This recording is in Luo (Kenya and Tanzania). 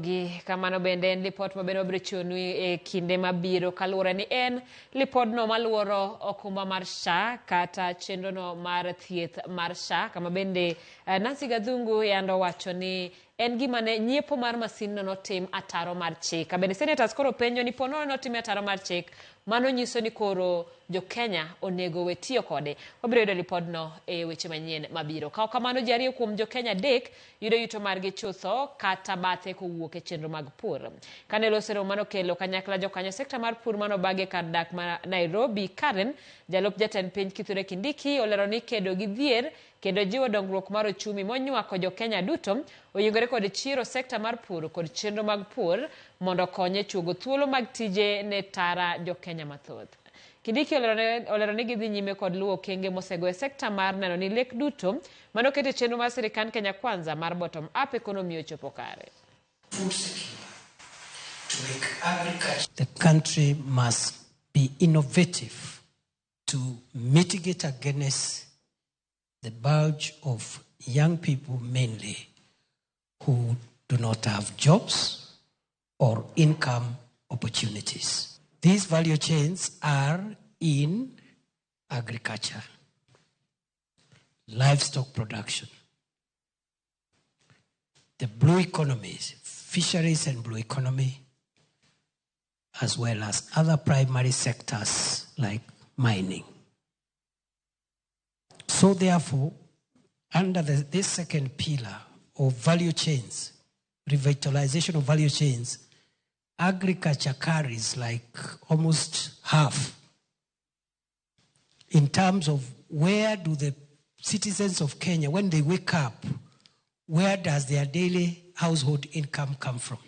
Gi kamano bende en lipot ma bende wabiro chiwonu e kinde mabiro kaluwore ni en lipodno maluoro okumba mar SHA kata chenrono mar thieth mar SHA kama bende Nancy Gathungu yando wacho ni en gima ne nyiepo mar masinno notim ataro mar chik. Ka bende senators koro penjo ni po nono notime ataro mar chik, mano nyiso ni koro jo-Kenya onego we tiyo kode. Wabiro yudo lipodno e weche manyien mabiro. Ka ok kamano, ji ariyo kuom jo-Kenya adek yudo yuto margi chutho kata bathe kowuok e chenro mag pur. Kane loso romo manokelo kanyakla jokanyo sekta mar pur manobagi e kar dak ma Nairobi, Karen, jalup jatend piny Kithure Kindiki olero ni kedo gi dhier kendo jiwo dongruok mar ochumi monywako jo-Kenya duto oyingore kod chiero sekta mar pur kod chenro mag pur mondo okony e chuogo thuolo mag tije ne tara jo-Kenya mathoth. Kindiki olero ni gidhi nyime kod luwo okenge mosego e sekta mar neno ni lek duto manoket e chenro mar sirikand Kenya Kwanza mar bottom up economy ochopo kare. Food secure, to make agriculture. The country must be innovative to mitigate against the bulge of young people mainly who do not have jobs or income opportunities. These value chains are in agriculture, livestock production, the blue economy, fisheries and blue economy, as well as other primary sectors like mining. So therefore, under this second pillar of value chains, revitalization of value chains, agriculture carries like almost half in terms of where do the citizens of Kenya, when they wake up, where does their daily household income come from?